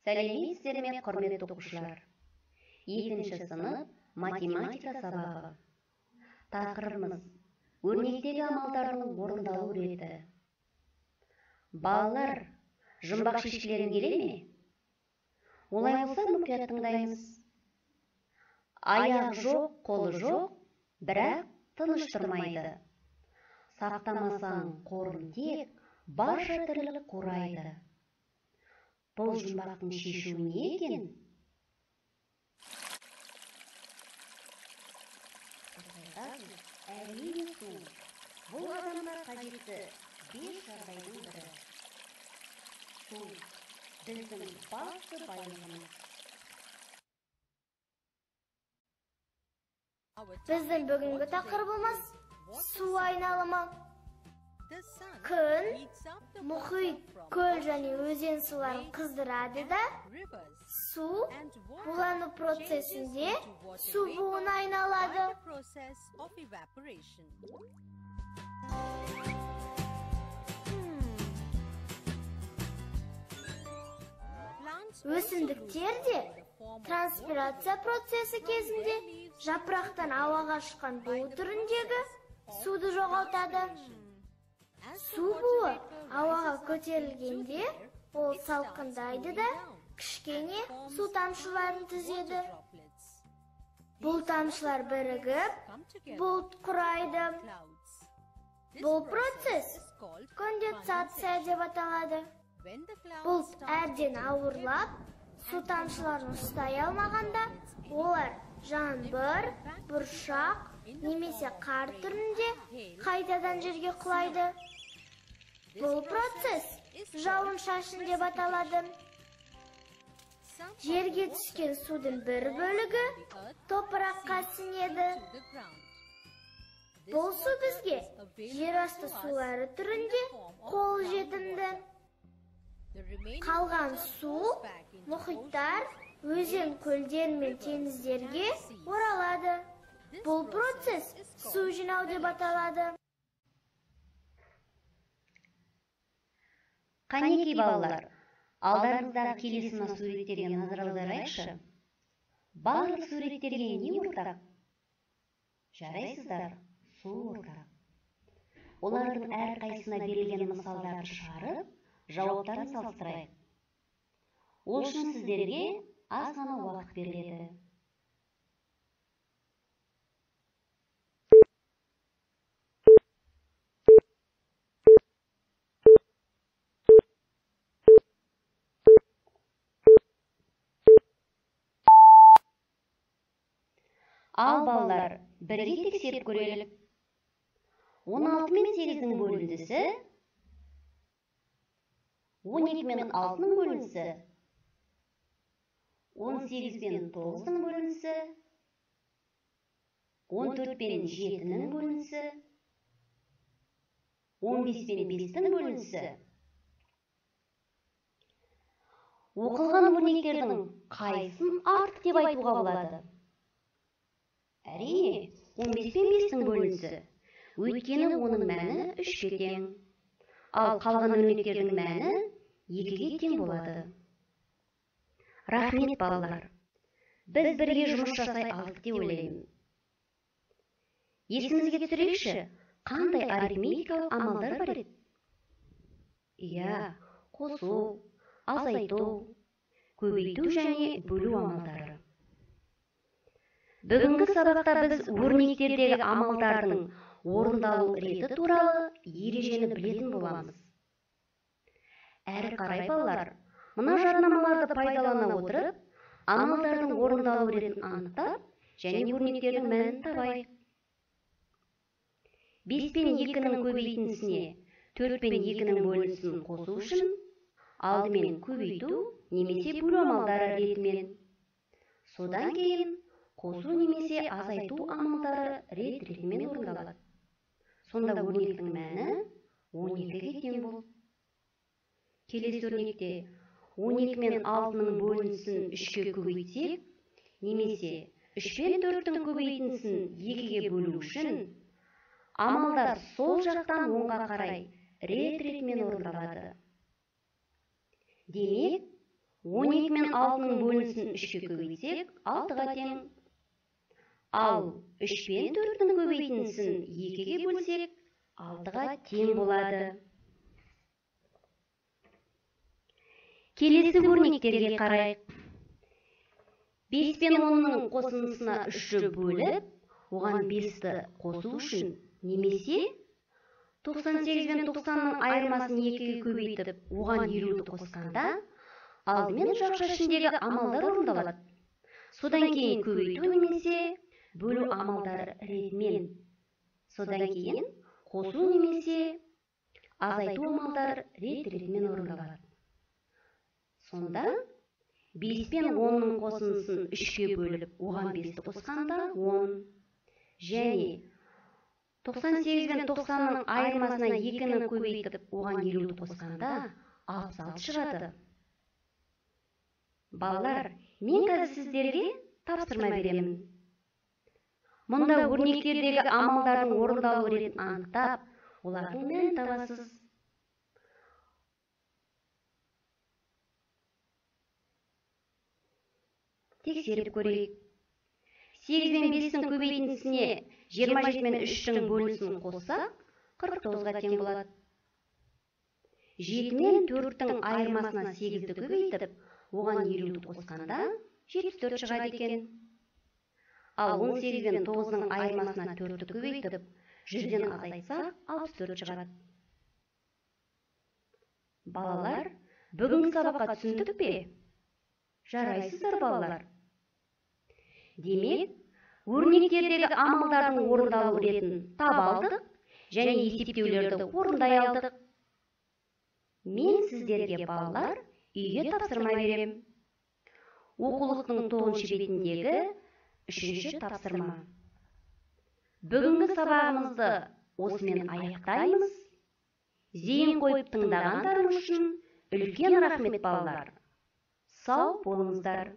Сәлеметсіздер ме, құрметті оқушылар? Екінші сынып математика сабағы. Тақырыбымыз өрнектегі амалдардың орындалу реті. Балалар, жұмбақ шешкілерің келе ме? Олай болса мұқият тыңдаймыз. Аяғы жоқ, қолы жоқ, бірақ тыныш тұрмайды. Сақтамасаң қорын тек, барша тірлік қурайды. Бұл жұмбақтың шешуі не екен? Әрине су. Бұл адамға қажетті 5 жағдайдың бірі. Су біздің басты байлығымыз. Біздің бүгінгі тақырыбымыз су айналымы. Күн, мұхит, көл және өзен суларын қыздырады да, су булану процесінде су буына айналады. Өсімдіктер де транспирация процесі кезінде жапырақтан ауаға шыққан бу түріндегі суды жоғалтады. Су буы ауаға көтерілгенде ол салқындайды да кішкене су тамшыларын түзеді. Бұл тамшылар бірігіп, бұлт құрайды. Бұл процесс конденсация деп аталады. Бұлт әбден ауырлап, су тамшыларын ұстай алмағанда, олар жаңбыр, бұршақ немесе қар түрінде қайтадан жерге құлайды. Бұл процесс жауын-шашын деп аталады. Жерге түскен судың бір бөлігі топыраққа сіңеді. Бұл су бізге жерасты сулары түрінде қол жетімді. Қалған су мұхиттар, өзен, көлдер мен теңіздерге оралады. Бұл процесс су жинау деп аталады. Қанекей балалар, алдарыңыздағы келесі мына суреттерге назар аударайықшы. Барлық суреттерге не ортақ? Жарайсыздар, су ортақ. Олардың әрқайсысына берілген мысалдарды шығарып, жауаптарын салыстырайық. Ол үшін сіздерге аз ғана уақыт беріледі. Ал балалар, бірге тексеріп көрелік. 16 мен 8-дің бөліндісі, 12 мен 6-ның бөліндісі, 18 пен 9-ның бөліндісі, 14 пен 7-нің бөліндісі, 15 пен 5-тің бөліндісі. Оқылған өрнектердің қайсысын артық деп айтуға болады? Әрине, 15 пен 5-тің бөліндісі. Өйткені оның мәні 3-ке тең. Ал қалған өрнектердің мәні 2-ге тең болады. Рахмет, балалар. Біз бірге жұмыс жасай алдық деп ойлаймын. Есімізге түсірейікші, қандай арифметикалық амалдар бар еді? Иә, қосу, азайту, көбейту және бөлу амалдары. Бүгінгі сабақта біз өрнектердегі амалдардың орындалу реті туралы ережені білетін боламыз. Әрі қарай балалар, мына жадынамаларды пайдалана отырып, амалдардың орындалу ретін анықтап және өрнектердің мәнін табайық. 5 пен 2-нің көбейтіндісіне 4 пен 2-нің бөліндісін қосу үшін алдымен көбейту немесе бөлу амалдары ретімен, содан кейін қосу немесе азайту амалдары рет-ретімен орындалады. Сонда өрнектің мәні 12-ге тең болды. Келесі өрнекте 12 мен 6-ның бөліндісін 3-ке көбейтсек, немесе 3 пен 4-тің көбейтіндісін 2-ге бөлу үшін амалдар сол жақтан оңға қарай рет-ретімен орындалады. Демек, 12 мен 6-ның бөлінісін 3-ке көбейтсек, 6-ға тең. Ал 3 пен 4-тің көбейтіндісін 2-ге бөлсек, 6-ға тең болады. Келесі өрнектерге қарайық. 5 пен 10-ның қосындысына 3-ті бөліп, оған 5-ті қосу үшін немесе 98 пен 90-ның айырмасын 2-ге көбейтіп, оған 50-ді қосқанда, алдымен жақша ішіндегі амалдар орындалады. Содан кейін көбейту немесе бөлу амалдары ретімен. Содан кейін қосу немесе азайту амалдары рет-ретімен орындалады. Сонда 5 пен 10-ның қосындысын 3-ке бөліп, оған 5-ті қосқанда 10. Және 98 пен 90-ның айырмасына 2-ні көбейтіп, оған 50-ді қосқанда 66 шығады. Балалар, мен қазір сіздерге тапсырма беремін. Мұнда өрнектердегі амалдардың орындалу ретін анықтап, олардың мәнін табасыз. Тексеріп көрейік. 8 пен 5-тің көбейтіндісіне 27 пен 3-тің бөлінісін қоссақ, 49-ға тең болады. 7 мен 4-тің айырмасына 8-ді көбейтіп, оған 50-ді қосқанда 74 шығады екен. Ал 18 пен 9-ның айырмасына 4-ті көбейтіп, 100-ден азайтсақ, 64 шығады. Балалар, бүгінгі сабаққа түсіндік пе? Жарайсыздар, балалар. Демек, өрнектердегі амалдардың орындалу ретін таба алдық және есептеулерді орындай алдық. Мен сіздерге, балалар, үйге тапсырма берем. Оқулықтың 9-шы бетіндегі 3-ші тапсырма. Бүгінгі сабағымызды осымен аяқтаймыз. Зейін қойып тыңдағандарыңыз үшін үлкен рахмет, балалар. Сау болыңыздар.